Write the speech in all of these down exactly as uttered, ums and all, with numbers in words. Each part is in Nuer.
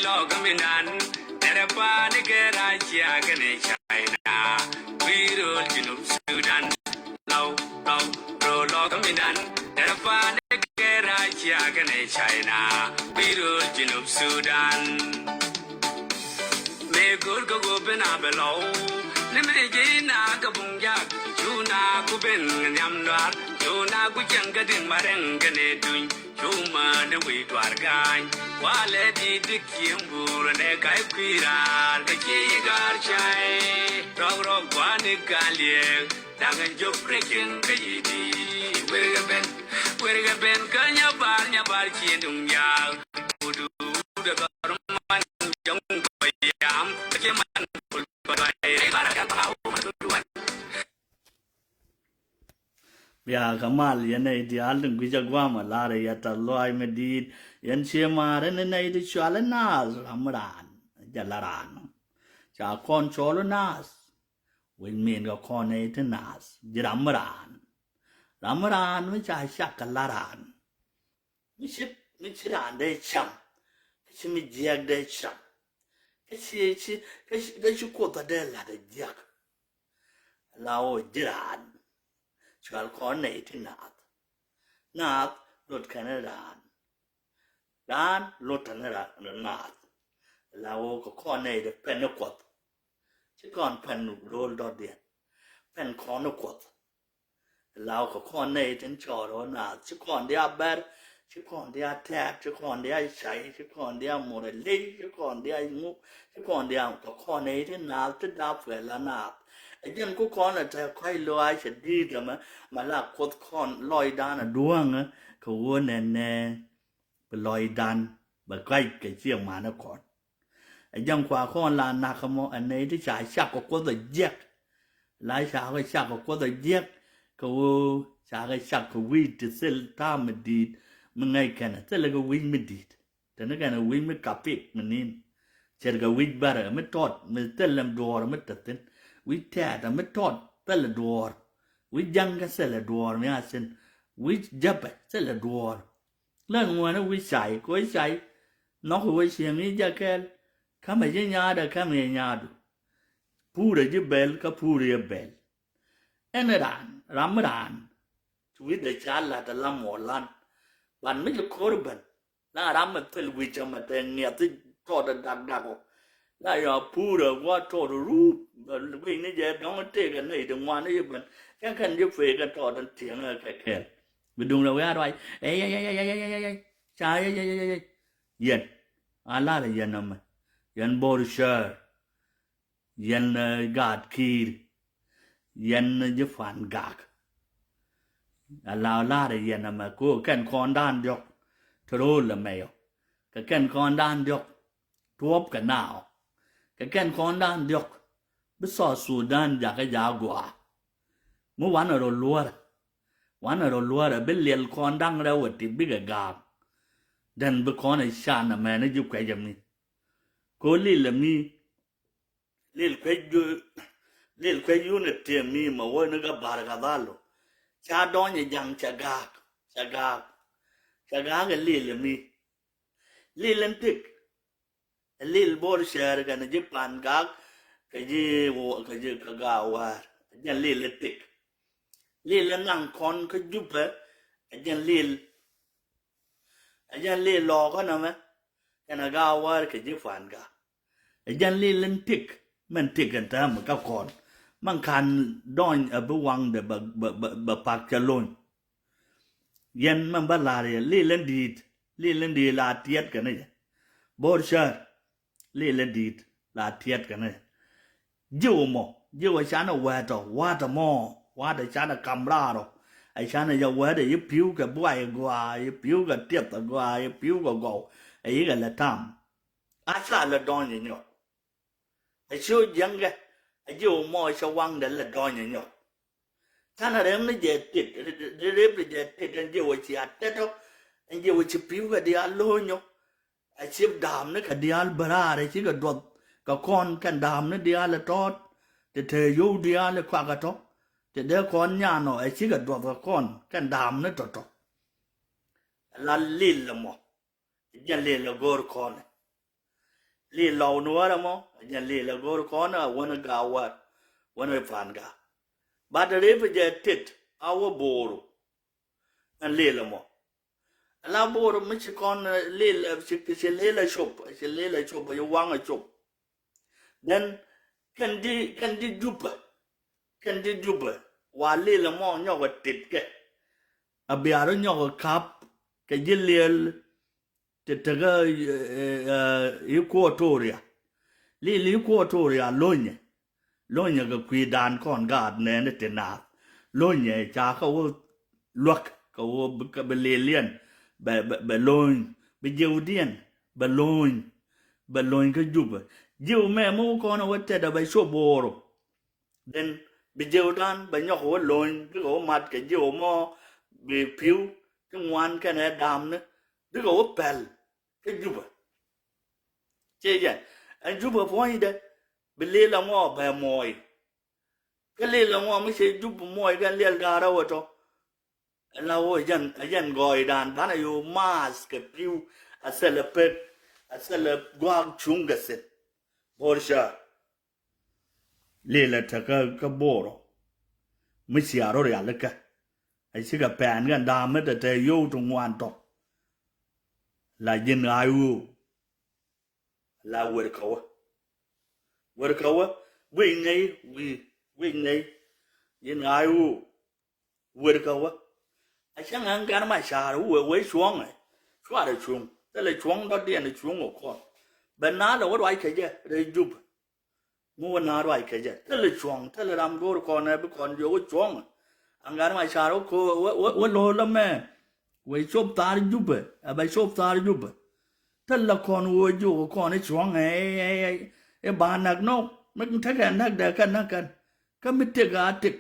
Lɔk mi nan, tɛrɛ pa̱a̱ni kɛ Russia kɛnɛ China. Wi̱i̱ rööl Junub Sudan. Lɔw, lɔw, rööl lɔk mi nan, tɛrɛ pa̱a̱ni kɛ Russia kɛnɛ China. Wi̱i̱ rööl Junub Sudan. Mëë go̱o̱r kä go̱o̱p in a bɛ lɔw. Ni mëë ji̱ na kä buŋ jak. Cu na ku ben nhiam duar. Cu na ku cieŋ kä di̱ŋ ma rɛŋ kɛnɛ duny. Cuma ni wi̱i̱ duar ga̱a̱ny. Walɛ di dik cieŋ buur nɛ ka̱c kui̱ raar kä cie yi ga̱a̱r cay. Rɔk rɔk gua̱a̱ni ga̱a̱n liɛɛk. Da̱ŋ jop rɛ cieŋ kä yi di. Werkɛ ben, werkɛ ben kä nyabar, nyabar cieŋ duŋ jaak. Kudu de gɔr man jaŋ bɛ yam. Cie man kul bɛ bay. Bar kɛ ba u ma duwan. Bia kɛ mal yɛn nɛy diaal tin gui̱c a gua̱a̱m a lar yɛ tɛth lɔaac mi di̱i̱t. Yɛn cie ma̱a̱r ɛn nɛy ti cual ɛ naath ram raan. Jɛ la raan ca kɔn cɔl ɛ naath. Wec min kɛ kɔn nɛy ti naath ji̱ ram raan. Ram raan mi ca cak kɛ la raan. Mi ci, mi ci raan dee cam. Kä ci mi jiɛk dee cam. Kä ci, ci, kä ci, kä ci kuoth a dee lat a jiɛk. La wä ji̱ raan. Cual kɔn nɛy ti naath. Naath lot kɛn raan. Raan lot kɛn raan naath. La wä kɛ kɔn nɛy ti pɛn ni kuɔth. Ci kɔn pɛn ro̱o̱l dɔ̱diɛn. Pɛn kɔn ni kuɔth. Law kɛ kɔn nɛy tin cɔɔr ɣä naath, ci kɔn dia bɛr, ci kɔn dia tɛɛk, ci kɔn dia cay, ci kɔn dia murɛ ley, ci kɔn dia ŋu, ci kɔn dia kɛ kɔn nɛy tin naath ti dap kɛ la naath. Ɛ jɛn ku kɔn ɛ tɛ kɔc lɔaac cɛ di̱i̱t ɛmɛ, mɛ la kuoth kɔn lɔcdan ɛ duäŋä kɛ ɣöö nɛnɛ bi lɔcdan bɛ kɔc kɛ ciɛ manɛ kɔn. Ɛ jɛn kua kɔn la nak ɛmɔ ɛ nɛy ti ca cak kɛ kuoth ɛ jiɛk. La ca kɛ cak kɛ kuoth ɛ jiɛk kɛ ɣöö ca kɛ cak kɛ wi̱i̱ ti thil ta̱a̱ mi di̱i̱t mi ŋäc kɛn ɛ thilɛ kɛ wi̱i̱ mi di̱i̱t. Teni kɛn ɛ wi̱i̱ mi kapik mi ni̱n. Ce̱tkɛ wi̱i̱ bärɛ mi tɔt mi thil ɛm duɔ̱ɔ̱r mi te thi̱n. Wi̱i̱ tɛɛt ɛ mi tɔt thilɛ duɔ̱ɔ̱r. Wi̱i̱ ja̱ŋ kɛ thilɛ duɔ̱ɔ̱r mi a thi̱n. Wi̱i̱ jäpɛ thilɛ duɔ̱ɔ̱r. Lɛ ŋuɛ̈ni wi̱c cay kɛ wec cay. Nhɔk kɛ wec cieŋ i̱ jɛ kɛɛl. Kämɛ ji̱ nyaadɛ kämɛ yɛ nyaadu. Puurɛ ji̱ bɛl kä puurɛ yɛ bɛl. Ɛn raan ram raan. Ci wi̱cdɛ ca la̱t ala muɔlan. Ban mi ci ko̱r ben. La ram mi thil wi̱c cä mɛ te ŋiɛth i̱ tɔɔt ɛ dak dak ɔ. La yɔ puurɛ guɔ tɔɔt ruup. Wi̱c ni jɛ dɔ̱ŋ tëëkɛ nɛy ti ŋuan i̱ ben. Cä kɛn ji̱ pek kɛ tɔɔt ɛn tiɛŋ ɛ kɛ kɛɛl. Bi duŋdɛ wi̱i̱ a ruac. Ey, ey, ey, ey, ey, ey, ey, ey. Ca, ey, ey, ey, ey, ey. Yɛn. A lar yɛn ɛmɛ. Yɛn Bor Cäär. Yɛn, eh, gaat ki̱i̱r. Yɛn, eh, ji̱ Pan Gak. A la lar yɛn ɛmɛ ko kɛn kɔn dan diɔk. Te ro̱o̱l ɛmɛ yɔ. Kɛ kɛn kɔn dan diɔk. Tuɔp kɛ naɔ. Kɛ kɛn kɔn dan diɔk. Bi South Sudan jakä ja gɔaa. Mi wanɛ rɔ luɔrɛ. Wanɛ rɔ luɔrɛ bi liɛl kɔn da̱ŋ rɛw ɛ ti bikɛ gaak. Dɛn bi kɔn ɛ can ɛmɛni ji̱ kuɛcɛ mi. Ko lil ɛ mi. Lil kuec ju, lil kuec yunɛ tiɛ mi mɛ wä ni kä bar ka dhalo. Ca dɔny ɛ jaŋ cɛ gaak, cɛ gaak. Cɛ gaak ɛ lil ɛ mi. Lil ɛn tik. Ɛ lil Bor Cäär kɛnɛ ji̱ Pan Gak kɛ ji̱ wä, kɛ ji̱ kɛ Gaawäär. Ɛ jɛn lil ɛ tik. Lil ɛ naŋ kɔn kä Jupɛ. Ɛ jɛn lil. Ɛ jɛn lil lɔɔkä nɛmɛ. Kɛnɛ Gaawäär kɛ ji̱ Pan Gak. Ɛ jɛn lil ɛn tik. Mɛn tik ɛn täämɛ kä kɔn. Mɛn ka̱n dɔny ɛ bi waŋdɛ bɛ, bɛ, bɛ, bɛ pak cɛ lony. Yɛn mɛn bä la̱r yɛ lil ɛn di̱i̱t. Lil ɛn di̱i̱t la tiɛt kɛn jɛ. Bor Cäär. Lil ɛn di̱i̱t la tiɛt kɛn jɛ. Ji̱ wä mɔ, ji̱ wä canɛ wɛɛt ɔ, wa̱a̱t ɛmɔ, wa̱a̱t ɛ canɛ kam raar ɔ. Ɛ canɛ jɛ wɛɛt ɛ yi pi̱w kɛ buay ɛ gɔaa, yi pi̱w kɛ tiɛth ɛ gɔaa, yi pi̱w kɛ gɔw. Ɛ yi kɛ lɛ tam. A ca lɛ dɔny ɛ nyɔk. Ɛ ci wä jiäŋkɛ, ɛ ji̱ wä mɔ cɛ waŋdɛ lɛ dɔny ɛ nyɔk. Canɛ rɛm ni jɛ tit, rɛp ni jɛ tit ɛn ji̱ wä ci a tet ɔ, ɛn ji̱ wä ci pi̱w kɛ diaal lo̱ny ɔ. A ci da̱a̱m ni kɛ diaal bä raar ɛ cikɛ duɔth kɛ kɔn kɛn da̱a̱m ni diaal ɛ tɔɔt. Ti te yio̱w diaal ɛ kuak ɛ tɔ. Ti dee kɔn nyan ɔ ɛ cikɛ duɔth kɛ kɔn kɛn da̱a̱m ni tɔ̱tɔ̱. La lil ɛmɔ. Jɛn lil ɛ go̱o̱r kɔn ɛ. Lil Lɔw Nuäärä mɔ, jɛn lil ɛ go̱o̱r kɔn ɛ wän ɛ Gaawär, wän ɛ Pan Gak. Bat ɛ rep jɛ tet a wä Bo̱o̱r. Ɛn lil ɛ mɔ. Ala Bo̱o̱r mi ci kɔn, eh, lil, eh, ci, ci lil ɛ cop, ci lil ɛ cop, ci waŋ ɛ cop. Then kɛn di, kɛn di Jubɛ, kɛn di Jubɛ, wa lil ɛ mɔ nyɔk ɛ tet kɛ. A bia rɔ nyɔk ɛ kap kɛ ji̱ lil ti tekä, eh, eh, Equatoria. Lil Equatoria lo̱nyɛ. Lo̱nyɛ kɛ kui̱dan kɔn gaat nɛɛni ti naath. Lo̱nyɛ ca kɛ wä luäk kɛ wä bi, kɛ bi liliɛn bɛ, bɛ, bɛ lo̱ny. Bi jiwdiɛn bɛ lo̱ny. Bɛ lo̱ny kä Jubɛ. Jiw mɛ mi wä kɔn wä tetdä bɛ cop Bo̱o̱r. Then bi jiwdan bɛ nyɔk wä lo̱ny, bikɛ wä mat kɛ jiw mɔ, bi pi̱w ti ŋuan kɛnɛ damni, bikɛ wä pɛl kä Jubɛ. Ciɛ jɛn, ɛn Jubɛ puɔ̱nydɛ, bi lil ɛmɔ bɛ muɔɔy. Kä lil ɛmɔ mi ciɛ Jubɛ muɔɔy kɛn liɛl ga̱a̱r ɛ wä tɔ. Ɛn la wä jɛn, ɛ jɛn gɔɔydan, banɛ yo̱o̱ maath kɛ pi̱w, a thilɛ pek, a thilɛ gua̱a̱k cuŋ kɛ thi̱n. Bo̱o̱r cäär. Lilɛ tekä kä Bo̱o̱r. Mi cia rɔ rialikä. A cikɛ pɛn kɛn da̱a̱m mi te te yio̱w ti ŋuan tɔ. La ji̱n ɣa̱a̱c ɣöö. La wer kä wä. Wer kä wä. Guic nɛy, guic, guic nɛy. Ji̱n ɣa̱a̱c ɣöö. Wer kä wä. A cäŋ ɛn Gat Macar wä wee cuɔ̱ŋɛ. Cuarɛ cuŋ. Thilɛ cuɔ̱ŋ dɔ̱diɛn cuŋ ɔ kɔn. Bɛ naath lɛ wä ruac kɛ jɛ rɛy Jubɛ. Mi wä naath ruac kɛ jɛ. Thilɛ cuɔ̱ŋ, thilɛ ram go̱o̱r kɔn ɛ bi kɔn jiök wä cuɔ̱ŋɛ. Ɛn Gat Macar wä ko, wä, wä, wä lo̱o̱l ɛmɛ. Wee cop thaar Jubɛ. Ɛ bɛ cop thaar Jubɛ. Thilɛ kɔn wä jiök kɔn i̱ cuɔ̱ŋɛ, ɛ, ɛ, ɛ, ɛ ba näk nɔ. Mi tekɛ näk dɛ kɛ näk kɛn. Kä mi tëk a tëk.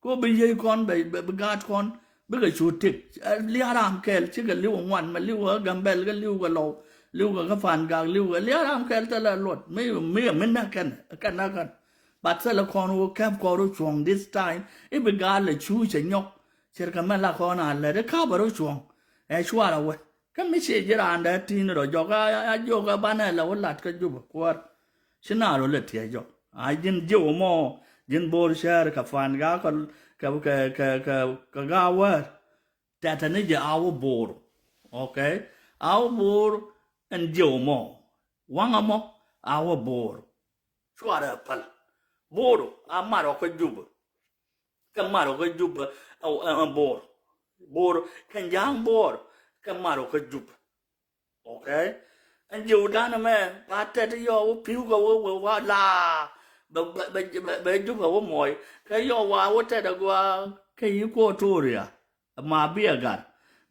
Ko bi yiey kɔn bɛ, bɛ, bi gaat kɔn bikɛ cu tëk. Ɛ, lia̱a̱ ram kɛl cikɛ li̱w ŋuan mɛ, li̱w kä Gambɛl, kä li̱w kä Lɔw, li̱w kä kä Pan Gak, li̱w kä lia̱a̱ ram kɛl thilɛ luɔt. Mi, mi, mi näk kɛn, kɛn näk kɛn. But thilɛ kɔn wä kɛp kɔn rɔ cuɔ̱ŋ this time. I̱ bi gaat lɛ cu cɛ nyɔk. Cɛr kɛ mɛ la kɔn a lɛt i̱ ka̱pɛ rɔ cuɔ̱ŋ. Ɛ cuarɛ wä. Kä mi ciɛ ji̱ raan dee ti̱i̱n rɔ jɔk a, a, a jiök a banɛ lɛ wä lat kä Jubɛ kuäär. Ci naath rɔ lɛ tiɛc jɔk. A ji̱n jiw mɔ, ji̱n Bo̱o̱r cäär kɛ Pan Gak kɛ, kɛ, kɛ, kɛ, kɛ, kɛ Gaawär. Tɛtɛ ni jɛ a wä Bo̱o̱r. Okay? A wä Bo̱o̱r ɛn jiw mɔ. Waŋä mɔ, a wä Bo̱o̱r. Cuarɛ päl. Bo̱o̱r, a mat rɔ kä Jubɛ. Kɛ mat rɔ kä Jubɛ, ɛ, ɛ, ɛ, Bo̱o̱r. Bo̱o̱r, kɛ ja̱a̱ŋ Bo̱o̱r, kɛ mat rɔ kä Jubɛ. Okay? Ɛn jiw danɛ mɛ, ba tɛt yɔ wä pi̱w kɛ wä wä wa la. Bɛ, bɛ, bɛ, bɛ, bɛ Jubɛ wä muɔy. Kɛ yɔ wa wä tɛt a gua kɛ Equatoria. Ma bi a gat.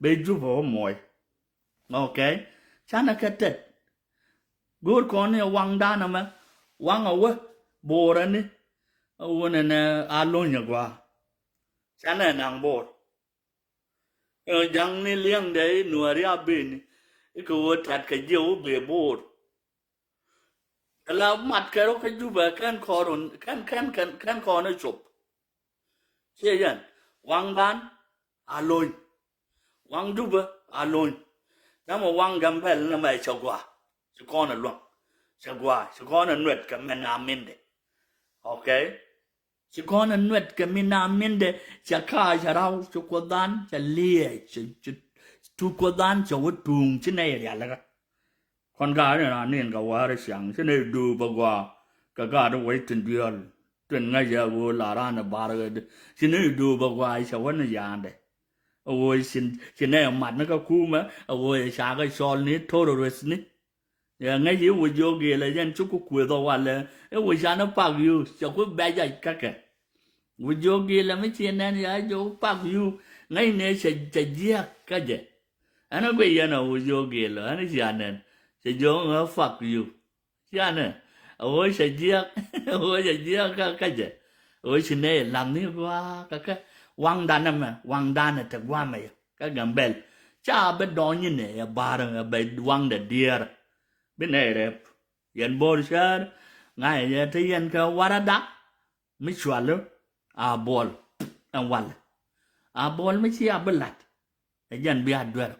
Bɛ Jubɛ wä muɔy. Okay? Canɛ kɛ tɛt. Go̱o̱r kɔn ni waŋ danɛ mɛ. Waŋ a wä. Bo̱o̱r ɛn ni. A wä nɛ nɛ a lo̱ny a gua. Canɛ naŋ Bo̱o̱r. Ɛ, ja̱ŋni liɛŋdɛ i̱ Nuääri a ben i̱ kɛ ɣöö ta̱t kɛ jiɛ wä bee Bo̱o̱r. Ala mat kɛ rɔ kä Jubɛ kɛn kɔn, kɛn, kɛn, kɛn, kɛn kɔn ɛ cop. Ciɛ yɛn, waŋdan a lo̱ny. Waŋ Jubɛ a lo̱ny. Namɛ waŋ Gambɛl namɛ cɛ gua. Ci kɔn ɛ luäŋ. Cɛ gua, ci kɔn ɛ nuɛt kɛ mɛn a mindɛ. Okay? Ci kɔn ɛ nuɛt kɛ min a mindɛ, cɛ kaa cɛ raw, cɛ kuɔthan cɛ liɛɛc, cɛ, cɛ tu kuɔthan cɛ wä tuŋ ci nɛy rialikä. Kɔn gaat ni raan nin kɛ wäär ciaŋ, ci nɛy dup a gua kɛ gaat wec tin duel, tin ŋäc a ɣöö la raan ɛ bar ɣä di. Ci nɛy dup a gua cɛ wä ni yaandɛ. A ɣöö ci, ci nɛy mat ni kä kumɛ, a ɣöö ca kɛ cɔl ni terrorist ni. Ɛ ŋäc i̱ wä jiök gilɛ jɛn ci ku kueth ɔ walɛ. I̱ wä canɛ pak yuu, cɛ ku bɛc a käkɛ. Wä jiök gilɛ mi ci nɛn ya jiök pak yuu. Ŋäc ni cɛ, cɛ jiäk kä jɛ. Ɛn a guic yɛn a wä jiök gilɛ, ɛn cia nɛn. Cɛ jiök ŋä pak yuu. Cia nɛn. A wä cɛ jiäk, a wä cɛ jiäk kä, kä jɛ. A wä ci nɛy la̱th ni gua̱a̱ kä kɛ. Waŋdan ɛmɛ, waŋdan ɛ te gua̱a̱mɛ yɛ. Kä Gambɛl. Ca bi dɔny inɛ ɛ ba̱r ɛ bɛ waŋdɛ diɛɛr. Bi nɛy rɛp. Yɛn Bo̱o̱r cäär. Ŋa̱c yɛ te yɛn kɛ warada. Mi cuali. A Buɔl. Ɛn walɛ. A Buɔl mi ci a bi la̱t. Ɛ jɛn bi a duer.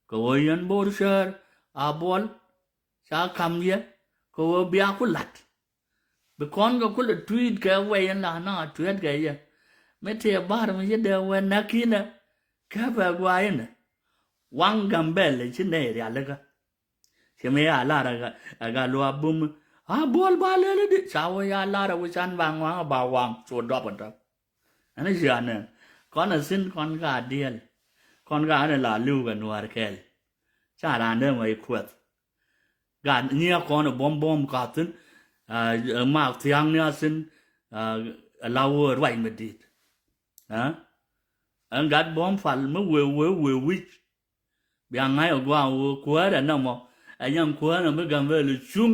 Kɛ ɣöö yɛn Bo̱o̱r cäär. A Buɔl. ca ka̱m yɛ kɛ ɣöö bia ku la̱t. Bi kɔn kɛ kulɛ tui̱t kɛ wɛy in la na tui̱t kɛ yɛ. Mi tëë ba̱r mi ci dee wɛ näk inɛ kɛ bɛ guay inɛ. Waŋ Gambɛl ci nɛy rialikä. Ci mi ya lar ɛ Gatluak Bum a buɔl ba lel di ca wä ya lar ɛ wi̱can ba ŋuaŋ ba waŋ cu dɔp in tɔ̱. Ɛn cia nɛ kɔn a thi̱n kɔn ka diɛl. Kɔn ka ɛn la li̱w kɛ nuäär kɛɛl. Ca raan dee mɔ i̱ kuɛth. Gat nyiɛ kɔn ɛ buɔ̱m buɔ̱m ka thi̱n. Mak thia̱a̱ŋ ni a thi̱n. Ɛ la wä ruac mi di̱i̱t. Ɛn gat buɔ̱m pal mi wëë wëë wëë wi̱c. Bia ŋa̱c ɛ gua̱a̱ wä kuäärä nɔmɔ. Ɛ nyam kuäärä mi Gambɛl cuŋ.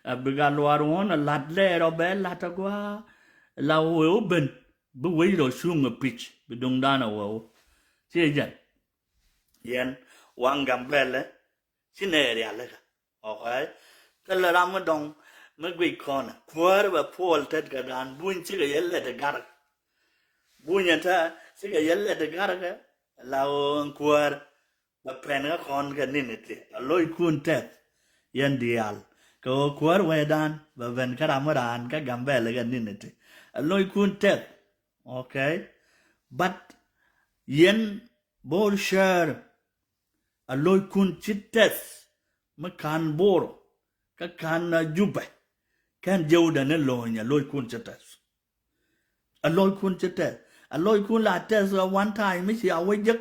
Ɛ bi Gatluak ɣɔ̱n ɛ la̱t lɛɛr ɔ bɛ la̱t ɛ gua̱a̱. La wee wä ben bi wec rɔ cuŋ ɛ pic bi duŋdan ɛ wee wä. Ciɛ jɛn yɛn Waŋ Gambɛl ɛ ci nɛ rialikä. Okay. Kä lɛ ram mi dɔŋ mi guic kɔn kuäär bɛ puɔl tet kɛ dan buny cikɛ yɛ lɛt ɛ gark. Buny ɛ tɛ cikɛ yɛ lɛt ɛ garkɛ. La ɣöö ɛn kuäär bɛ pɛn kä kɔn kɛ ninity. A lockun tɛth yɛn diaal kɛ ɣöö kuäär wecdan bɛ ben kä ram mi raan kä Gambɛl kɛ ninity. A lockun tɛth. Okay. But yɛn Bor share a lockun ci tɛth mi ka̱n Bor kä ka̱n Jubɛ. Kɛn jewdɛ ni lo̱ny a lockun ci tɛth. A lockun ci tɛth a lockun la tɛth a one time mi ci a wä jek.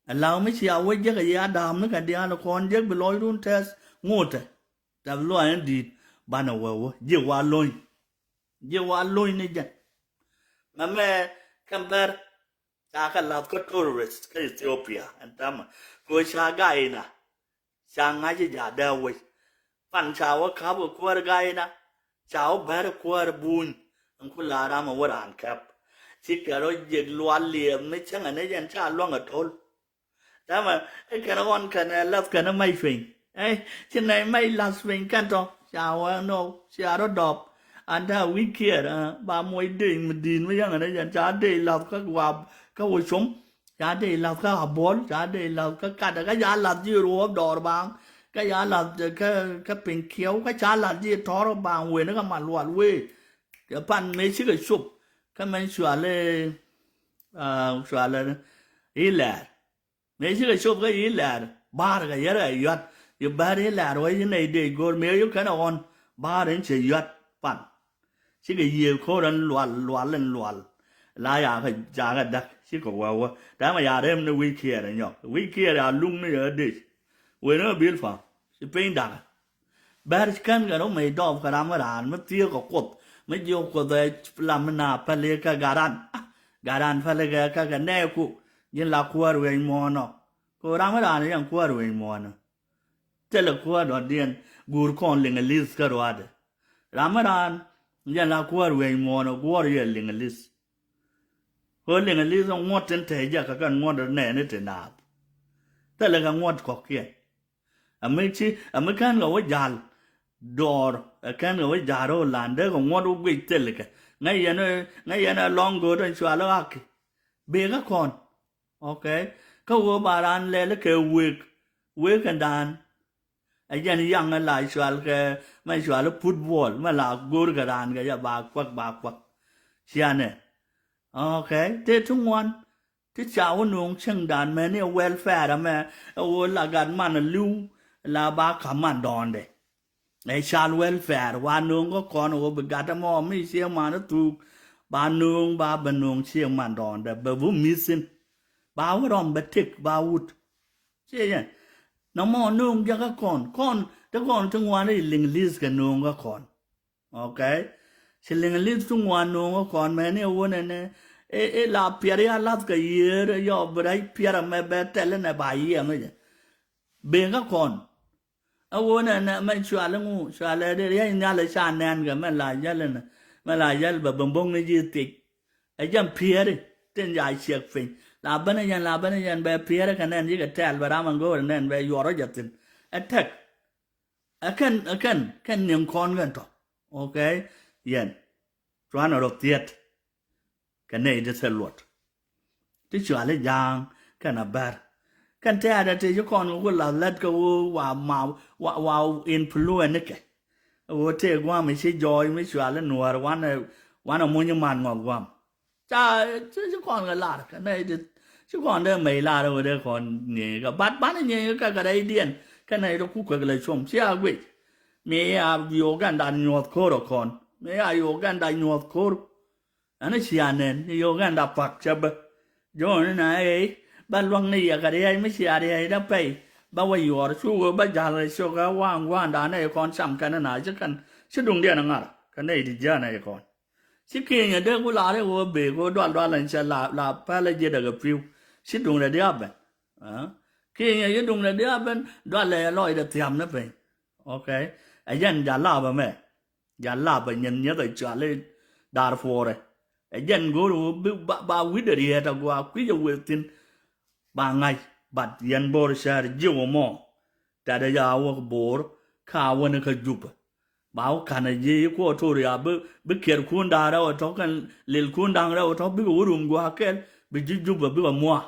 A law mi ci a wä jek a yi a da̱a̱m ni kɛ diaal kɔn jek bi lɔcdun tɛth ŋotɛ. Tɛth luac ni di̱i̱t banɛ wä wä ji̱ wa lo̱ny. Ji̱ wa lo̱ny ni jɛn. Mɛmɛ kɛn bɛr ca kɛ lath kä tourist kä Ethiopia ɛn täämɛ kɛ ɣöö ca gayna ca ŋa̱c i̱ ja̱ dee wec. Pan ca wä ka̱p kɛ kuäär gayna ca wä bɛr kuäär buny. Ɛn ku la ram ɛ wä raan kɛp ci kɛ rɔ jiɛk lual liɛɛp mi cäŋɛ ni jɛn ca luäŋ ɛ to̱l. Täämɛ i̱ kɛn ɣɔn kɛn ɛ lath kɛn ɛ mac piny. Ɛ ci nɛy mac lath piny kɛn tɔ ca wä nɔ cia rɔ dɔp. An täämɛ wi̱c kiɛɛr ba muɔc dec mi di̱i̱t mi yäŋɛ ni jɛn ca dec lath kä guaap kä wä com. Ca dec lath kä abuɔl ca dec lath kä katdɛ kä ca lath ji̱ ruɔɔp dɔɔr baaŋ. Kä ca lath kä kä piny kiɛw kä ca lath ji̱ tɔ̱r baaŋ wen kä ma lual wee. Kɛ pan mëë cikɛ cop kä mɛn cuali cuali i̱ lɛɛr. Mëë cikɛ cop kä i̱ lɛɛr ba̱a̱r kɛ yɛr kɛ yuat. I̱ bäär i̱ lɛɛr wä i̱ nɛy dee go̱o̱r mëë yuk kɛn ɛ ɣɔn ba̱a̱r in cɛ yuat pan. Cikɛ yiëë ko̱r ɛn lual lual ɛn lual. La yakä jakä däk cikɛ wä wä tɛmɛ ya rem ni wi̱i̱ kiɛɛr ɛ nyɔk wi̱i̱ kiɛɛr ya luŋ ni yɛ dec. Wen ɛ bil pam ci piny dakä. Bɛr kän kɛ rɔ mec dɔɔp kɛ ram mi raan mi thiee kɛ kuoth mi jiök kuoth ɛ lam mi na päli kɛ garan. Garan päli kɛ kɛ kɛ nɛɛku ji̱n la kuäär wi̱i̱ muɔ̱ɔ̱nɔ. Kɛ ram mi raan yɛn kuäär wi̱i̱ muɔ̱ɔ̱nɔ. Thilɛ kuäär dɔ̱diɛn guur kɔn liŋ ɛ li̱th kä ruaadɛ. Ram mi raan yɛn la kuäär wi̱i̱ muɔ̱ɔ̱nɔ guɔ̱ɔ̱r yɛ liŋ ɛ li̱th. Kɛ liŋ ɛ li̱th ŋuɔ̱t tin te jɛ kɛ kɛn ŋuɔ̱t nɛɛni ti naath. Thilɛ kɛ ŋuɔ̱t kɔ̱kiɛn. Ami ci ami kän kɛ wä ja̱l dɔɔr ɛ kän kɛ wä ja̱l rɔ lan dee kɛ ŋuɔ̱t wä guic thil kɛ ŋäc yɛn ŋäc yɛn ɛ lɔŋ go̱o̱t ɛn cual ɣa̱ki. Bee kä kɔn. Okay. Kä wä ba raan lɛl kɛ wek wek kɛn daan. Ɛ jɛn yaŋ ɛ la cual kɛ mɛ cual football mɛ la go̱o̱r kɛ raan kɛ jɛ ba kuak ba kuak. Cianɛ. Okay. Tëë ti ŋuan. Ti ca wä nööŋ cieŋdan mɛni ɛ welfare ɛmɛ ɛ ɣöö la gat man ɛ li̱w la ba ka̱m man dɔɔndɛ. Ɛ cal welfare wa nööŋ kä kɔn ɛ ɣöö bi gat ɛmɔ mi cieŋ man ɛ thuk ba nööŋ ba bɛ nööŋ cieŋ man dɔɔndɛ bɛ bi mi̱th thi̱n. Ba wä rɔm bɛ tëk ba wut. Ciɛ jɛ nɔmɔ nööŋ jakä kɔn kɔn ti kɔn ti ŋuan i̱ liŋ li̱th kɛ nööŋ kä kɔn. Okay. Ci liŋ li̱th ti ŋuan nuŋ kä kɔn mɛni ɛ wunɛ ni i̱ la piɛr ya lath kɛ yiëër yɔ bi rɛc piɛr ɛmɛ bɛ tɛl inɛ ba yiɛm i̱ jɛ. Beŋ kä kɔn ɛ wunɛ ni mɛ cual iŋu cual ɛ di riɛc nhial i̱ ca nɛn kɛ mɛ la jäl inɛ mɛ la jäl bɛ bäŋ bo̱ŋ ni ji̱ thiec. Ɛ jɛn piɛri tin ja ciɛk piny la ben i̱ jɛn la ben i̱ jɛn bɛ piɛri kɛ nɛn ji̱ kɛ tɛl bɛ ram ɛn go̱o̱r nɛn bɛ yuɔr ɔ jɛ thi̱n. Ɛ tɛk. Ɛ kɛn ɛ kɛn kɛn niɛŋ kɔn kɛn tɔ. Okay. Yɛn cuanɛ rɔ thiet. Kɛ nɛy ti thil luɔt ti cuali ja̱a̱ŋ kɛn a bär. Kɛn tɛɛrɛ tëë ci kɔn kɛ ku lath lät kɛ ɣöö wa ma wa, wa influence ni kɛ. Ɣöö tëë gua̱a̱m i̱ ci jɔɔc mi cual i̱ Nuäär wanɛ, wanɛ muny i̱ man ŋɔth gua̱a̱m. Ca ci, ci kɔn kɛ lar kɛ nɛy ti ci kɔn dee mɛy lar ɣöö dee kɔn nyieny kɛ bat banɛ nyieny kɛ kɛ rɛydiɛn kɛ nɛy ti ku kuek lɛ cuɔ̱m ci a guic. Mi a Uganda nyuɔ̱th ko̱r ɛ kɔn mi a Uganda nyuɔ̱th ko̱r. Ɛn cia nɛn Uganda pak cä bä. Jɔ̱ɔ̱n na ɣɛy ba luäŋ ni yɛ kɛ riɛc mi cia riɛc dä pɛy. Ba wä yuɔr cu wee ba ja̱l rɛy cok ɛ waŋ gua̱a̱nda nɛy kɔn cam kɛn na ci kɛn ci duŋdiɛn ŋa̱r kɛ nɛy ti jiäänɛ kɔn. Ci Kenya dee ku lar i̱ wee bee ku dual dual ɛn cɛ la, la pɛl ɛ jiɛt ɛ kɛ pi̱w. Ci duŋdɛ diaal ben. Kenya ci duŋdɛ diaal ben dual ɛ lɔcdɛ thiam ni piny. Okay. Ɛ jɛn ja̱l lapɛ mɛ. Ja̱l lapɛ nyin nyieth ɛ cɔal i̱ Darfur ɛ. Ɛ jɛn go̱o̱r ɣöö bi ba, ba wi̱cdɛ riɛt a gua̱a̱ kui̱c ɛ wëë thi̱n. Ba ŋa̱c bat yɛn bo̱o̱r cäär ji̱ wä mɔ. Tɛ̈t ɛ ya wä bo̱o̱r ka wä ni kä Jupɛ. Ba wä ka̱n ɛ ji̱ Equatoria bi, bi kiɛrkun da̱a̱r ɛ wä tɔ̱ kɛn lilkun da̱ŋ rɛ wä tɔ̱ bikɛ wä rum gua̱a̱ kɛl bi ji̱ Jupɛ bikɛ mua̱a̱.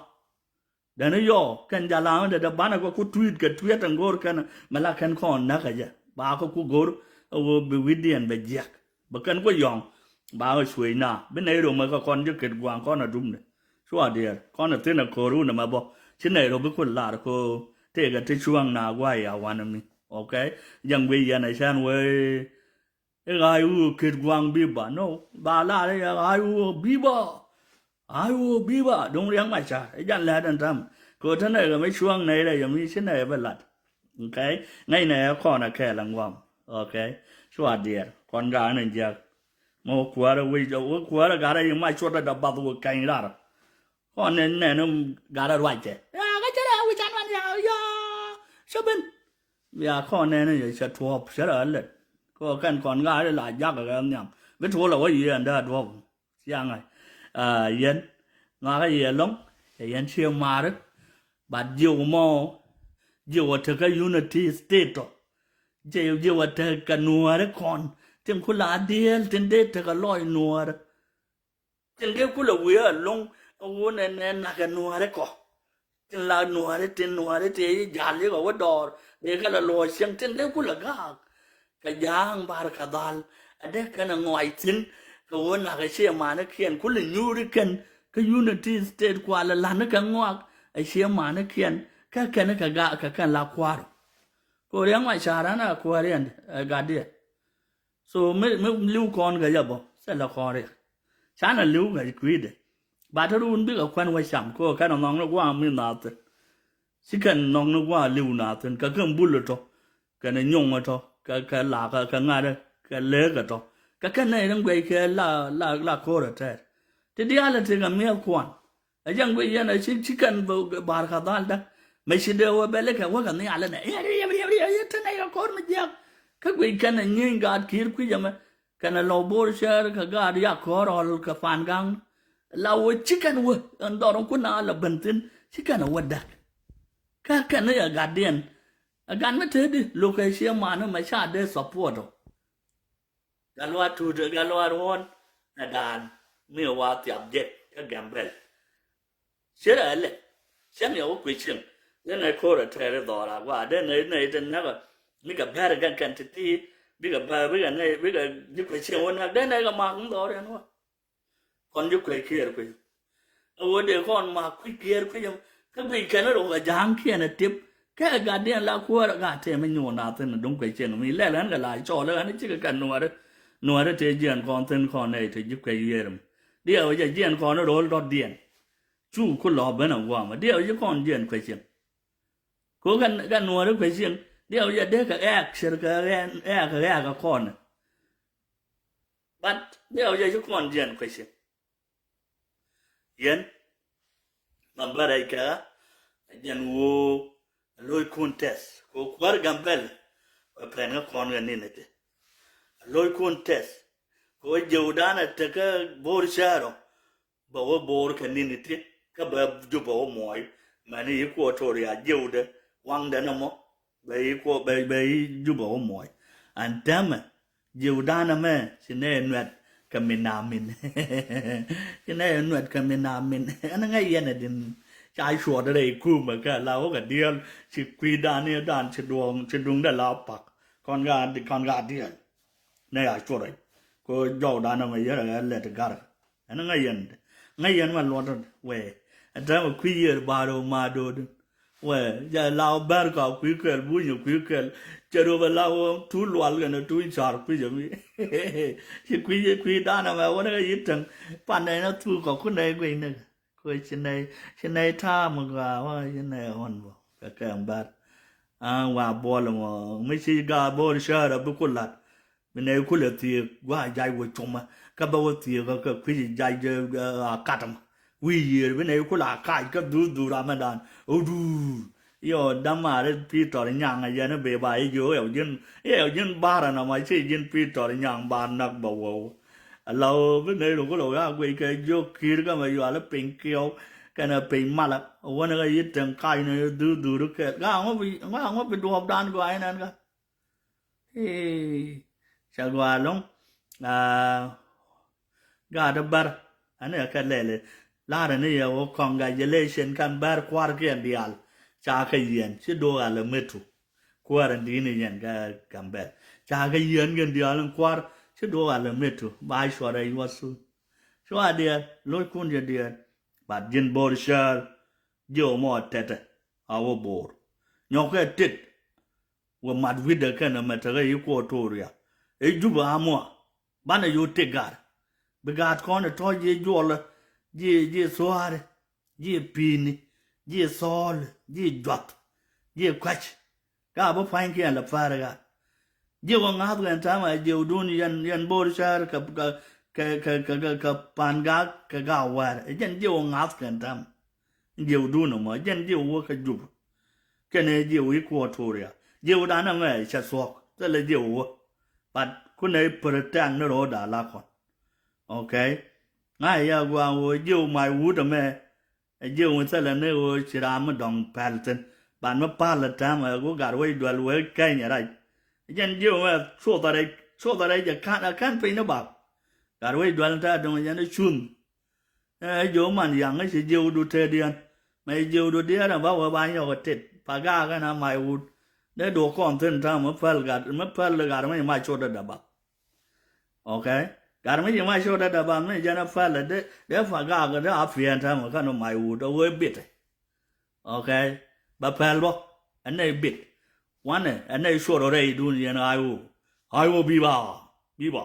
Dɛn i̱ yɔ kɛn jalam dɛ dɛ banɛ kɛ ku tui̱t kɛ tui̱t ɛn go̱o̱r kɛn mɛ la kɛn kɔn näk kɛ jɛ ba kɛ ku go̱o̱r. Ɛ ɣöö bi wi̱cdiɛn bɛ jiɛk bɛ kɛn ku yɔ̱ŋ ba kɛ cuëëc na bi nɛy röm ɛ kɛ kɔn ji̱ ket gua̱a̱ŋ kɔn ɛ dumdɛ. Cua diɛɛr kɔn ɛ thi̱n ɛ ko̱o̱r wun ɛmɛ bɔ ci nɛy röm bi kun lar kɛ ɣöö tëëkɛ ti cuäŋ na gua̱a̱c a wanɛ mi. Okay. Jɛn guic yɛn ɛ cän wee. I̱ ɣaac ɣöö ket gua̱a̱ŋ bi̱ba no ba lar i̱ ɣaac ɣöö bi̱ba. Ɣaac ɣöö bi̱ba duŋ Riɛk Macar i̱ jan lɛ̈t ɛn täm. Kɛ ɣöö te nɛy kɛ mi cuäŋ nɛy rɛy ɛmi ci nɛy bä lat. Okay. Ŋäc nɛy ɛ kɔn ɛ kɛɛl ɛn gua̱a̱m. Okay. Cua diɛɛr kɔn ga̱a̱n ɛn jiäk. Mɛ wä kuäärä wi̱c wä kuäärä ga̱rä i̱ mac cuɔt ɛ dɔ bath wä kɛny rar. Kɔn ni nɛn ni gat a ruac tɛ. Ya kä cɛ rɛ wi̱c an man ya ya. Cɛ ben. Ya kɔn nɛn ni cɛ tuɔɔp cɛ rɛ lɛt. Kɔ kɛn kɔn gat ri la jak kɛ nhiam bi tuɔɔl a wä yiëë ɛn dee a duɔp. Cia ŋa̱c. Yɛn ŋakä yɛ lɔŋ cɛ yɛn cie maari. Bat jiw mɔ jiw a tekä unity state tɔ. Jiw jiw a tekä nuääri kɔn tin ku la dieel tin dee tekä lɔc nuääri. Tin dee kulɛ wiee aloŋ ɛ wun ɛn ɛ nak ɛ nuääri kɔ. Tin la nuääri tin nuääri tëë yi jal yikɛ wä dɔɔr dee kɛ la luɔc cieŋ tin dee kulɛ gaak. Kɛ ja̱a̱ŋ bar kɛ dhal ɛ dee kɛn ɛ ŋɔac thi̱n kɛ wun nak ɛ ciɛ manikiɛn kulɛ nyuuri kɛn kä unity state kualɛ la̱ni kɛ ŋɔak ɛ ciɛ manikiɛn kä kɛn kɛ gaak kɛ kɛn la kua̱r. Kɛ wä Riɛk Macar an a kuäär yɛn ɛ gatdiɛ. So mi, mi li̱w kɔn kɛ jɛ bä thilɛ kɔn riɛk. Canɛ li̱w kɛ kui̱dɛ. Ba te run bikɛ kuɛn wä cam kɛ kɛn ɛ nhɔkni gua̱a̱m mi naath thi̱n. Ci kɛn nhɔkni gua̱a̱ li̱w naath thi̱n kɛ kɛn bul ɛ tɔ kɛn ɛ nyoŋ ɛ tɔ kɛ, kɛ lakä kɛ ŋa̱rä kɛ leek ɛ tɔ kɛ kɛn nɛy rin guɛc kɛ la, la, la ko̱r ɛ tɛɛr. Ti diaal ɛ ti kɛ mi̱eth kuan. Ɛ jɛn guic yɛn ɛ ci, ci kɛn bar kɛ dhal däk. Mɛ ci dee wä bɛ likɛ wä kɛ nhial inɛ yɛ riɛp riɛp riɛp yɛ te nɛy kɛ ko̱r mi jiäk. Kä guic kɛn ɛ nyieeny gaat ki̱i̱r kui̱c ɛmɛ kɛn ɛ lɔw bo̱o̱r cäär kɛ gaat yak kɔ̱r ɔl kɛ pan ga̱ŋ. La wä ci kɛn wä ɛn dhɔr in kun a la ben thi̱n ci kɛn ɛ wä däk. Kä kɛn ɛ gatdiɛn ɛ gat mi te di lo̱k kɛ ciɛ man mɛ ca dee support ɔ. Gat luaar tuut gat luaar ɣɔ̱ɔ̱n ɛ da̱a̱n mi wa thiap jek kä Gambɛl. Cierɛ ɛ lɛ cä mi ɛ wä kui̱ cieŋ. Dee nɛ ko̱r ɛ tɛɛr i̱ dhɔra gua dee nɛ nɛ ite näk ɛ mi kɛ bɛr kɛn kɛn ti ti bikɛ bɛr bikɛ nɛ bikɛ ji̱ kui̱ cieŋ wä näk dee nɛ kɛ mak mi dhɔr ɛn wä. Kɔn ji̱ kuec kiɛɛr kuec. Ɛ ɣöö dee kɔn mak kui̱ kiɛɛr kuec ɛmɔ kä guic kɛn rok ɛ ja̱a̱ŋkiɛn ɛ tip. Kɛ gatdiɛn la kuäär ɛ gat tëë mi nyuun na thi̱n ɛ duŋ kuec cieŋ mi lɛl ɣän kɛ la cɔɔl ɣän cikɛ kɛ nuääri. Nuääri tëë jiɛɛn kɔn thi̱n kɔn nɛy te ji̱ kuec yiëër mi. Diɛw jɛ jiɛɛn kɔn ro̱l dɔ̱diɛn. Cu ku lɔ ben ɛ gua̱a̱mɛ diɛw ji̱ kɔn jiɛɛn kuec cieŋ. Ko kɛ, kɛ nuääri kuec cieŋ diɛw jɛ dee kɛ ɛɛk cir kɛ ɛɛk kɛ ɛɛk kɛ kɔn. But diɛw jɛ ci kɔn jiɛn kuec cieŋ. Yɛn ma bä rɛc kɛ ɣä ɛ jɛn ɣöö a lo̱ckun tɛth kɛ ɣöö kuäär Gambɛl bɛ pɛn kä kɔn kɛ ni̱n ɛ ti. A lo̱ckun tɛth kɛ ɣöö jɛwdan ɛ tekä bo̱o̱r cäär ɔ bɛ wä bo̱o̱r kɛ ni̱n ɛ ti kä bɛ jup bɛ wä muɔɔc. Mɛn i̱ Equatoria jɛwdɛ waŋdɛ nɔmɔ bɛ i̱ kuɔ bɛ bɛ i̱ Juba wä muɔc. An täämɛ jiw danɛ mɛ ci nɛ nuɛt kɛ min na min. Ci nɛ nuɛt kɛ min na min ɛn ŋäc yɛn ɛ din. Ca cuɔt rɛy kumɛ kɛ la wä kɛ diɛl ci kui̱dan ni dan ci duɔ̱ŋ ci duŋdɛ la pak. Kɔn ka kɔn ka diɛl. Nɛ ya cuɔt rɛy ko jɔwdan mɛ yɛrɛ lɛt gar. Ɛn ŋäc yɛn ŋäc yɛn mɛ luɔt wɛ. Ɛn tɛmɛ kui̱ yɛr bar ma dodin. Wɛ jɛ la wä bɛr ka kui̱ kɛl bunyɛ kui̱ kɛl. Cɛ ro bɛ la wä tu lual kɛn tu car kui̱ jɛ mi. Ci kui̱ kui̱dan mɛ wä nɛ yit tɛŋ. Pan nɛ na tu kɔ ku nɛ guiy nɛ. Kuɛ ci nɛy ci nɛy ta̱a̱ mi gɔaa wä ci nɛy ɣɔn bä kɛ kɛm bär. An wa buɔl mɔ mi ci gaa bo̱o̱r cäär a bi ku lat. Bi nɛy kulɛ thiek gua jac wä cumä kä bä wä thiek kä kui̱c jac a kat mɔ. Wi̱i̱ yiëër bi nɛy kulɛ a kac kä dhur dhur amɛdan. Oduur. Yɔ dämaari Pi̱tɔr nyaŋ a yɛn i̱ bee ba i̱ jiök yɛ ji̱n yɛ ji̱n ba̱r ɛn ɔmɔ ci ji̱n Pi̱tɔr nyaŋ ba näk bä wä wä. Ala ɣöö bi nɛy ruk kɛ lɔ ɣaa guic kɛ jiök ki̱i̱r kä mɛ yual i̱ piny kiɛw kɛnɛ piny malä. Wäni kä yi̱t teŋ kac ni dhur dhur kɛl gaa ŋɔ bi gaa ŋɔ bi duɔɔpdan gɔaa inɛn kä. Ii cɛ gɔaa lo̱ŋ. Aa gaat bär ani ɛ kɛ lɛli. La̱rä ni yɛ wä congratulation kɛn bär kua̱rkiɛn diaal. Ca kɛ yiɛn ci do̱k alɛ mitu. Kuäär in di̱i̱n in yɛn kɛ Gambɛl ca kɛ yiɛn kɛn diaal in kua̱r ci duɔk alɛ mitu ba cuɔt rɛy yuɔth thun. Cua diɛɛr lo̱ckun jɛ diɛɛr. Bat ji̱n bo̱r cäär jiɛ wä mɔ tɛtɛ a wä bo̱r nyɔkɛ tit. Wä mat wi̱cdɛ kɛn ɛmɛ tekɛ Equatoria i̱ Jubɛ amua. Banɛ yo̱o̱ tëk gaat bi gaat kɔn ɛ tɔ̱ jiɛ juɔlä jiɛ jiɛ thua̱a̱ri jiɛ pi̱i̱ni jiɛ thɔɔli jiɛ juath jiɛ kua̱c. Gaa bi pua̱nykiɛn lɛ päär ɛ gaat. Jiɛ wä ŋa̱th kɛn ta̱mɛ jiɛ wä dun yɛn yɛn bo̱o̱r cäär kɛ kɛ kɛ kɛ kɛ kɛ pan gaak kɛ gaa wäär ɛ jɛn jiɛ wä ŋa̱th kɛn ta̱mɛ. Jiɛwdun ɛmɔ jɛn jiɛw wä kä Jubɛ. Kɛnɛ jiɛw Equatoria jiɛwdan ɛmɛ cɛ thuɔ̱k thilɛ jiɛw wä. But kunɛ protect ni ro̱o̱da la kɔn. Okay. Ŋa̱c ya gua̱a̱ŋ ɣöö jiɛw mac wut ɛmɛ. Ɛ jiɛw mi thilɛ ni ɣöö ci ram mi dɔ̱ŋ pɛl thi̱n. But mi pal ɛ tɛm ɛ ku gat wec duɛl wee kɛny ɛ rac. Jɛn jiɛw mɛ cuoth ɛ rɛc cuoth ɛ rɛc ɛ ka̱n ɛ ka̱n piny ni bak. Gat wec duɛl ni ta̱a̱ duŋ jɛn ɛ cunh. Ɛ ji̱ wä man yaŋ ɛ ci ji̱ wä du tëëdiɛn. Mɛ ji̱ wä du diɛɛr ɛn ba wä ba nyɔk ɛ tit pa gaak ɛn a mac wut. Dee duɔk kɔn thi̱n ta̱a̱ mi päl gat mi päl gat mi ci mac cot dee dee ba. Okay. Gat mi ci mac cot dee dee ba mi jɛn ɛ päl ɛ dee dee pa gaak ɛ dee a piɛɛn ta̱a̱ mi kɛn ɛ mac wut ɛ wee bit ɛ. Okay. Ba päl bä ɛ nɛy bit. Wanɛ ɛ nɛy cuɔt ɛ rɛy dun yɛn a wä a wä bi ba bi ba.